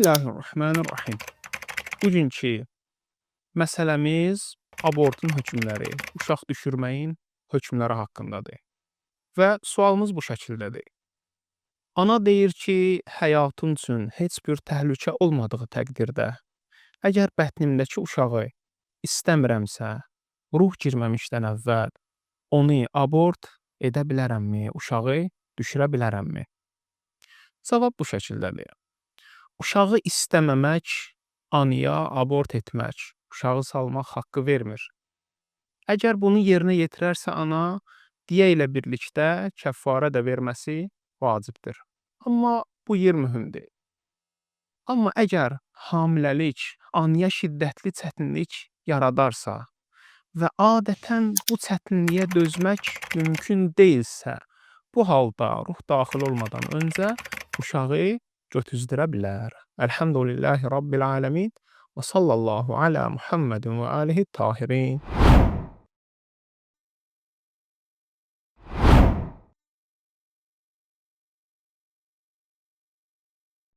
Bismillahirrahmanirrahim. Bugünkü məsələmiz abortun hökmləri, uşaq düşürməyin hökmləri haqqındadır. Və sualımız bu şəkildədir. Ana deyir ki, həyatım üçün heç bir təhlükə olmadığı təqdirdə, əgər bətnimdəki uşağı istəmirəmsə, ruh girməmişdən əvvəl onu abort edə bilərəmmi, uşağı düşürə bilərəmmi? Cavab bu şəkildədir. Uşağı istəməmək anaya abort etmək, uşağı salmaq haqqı vermir. Əgər bunu yerinə yetirərsə ana, diyə ilə birlikdə kəffarə də verməsi vacibdir. Amma bu yer mühümdür. Amma əgər hamiləlik anaya şiddətli çətinlik yaradarsa və adətən bu çətinliyə dözmək mümkün deyilsə, bu halda ruh daxil olmadan öncə uşağı götüzdürə bilər. Elhamdülillahi Rabbil aləmin və sallallahu alə Muhammedin və alihi tahirin.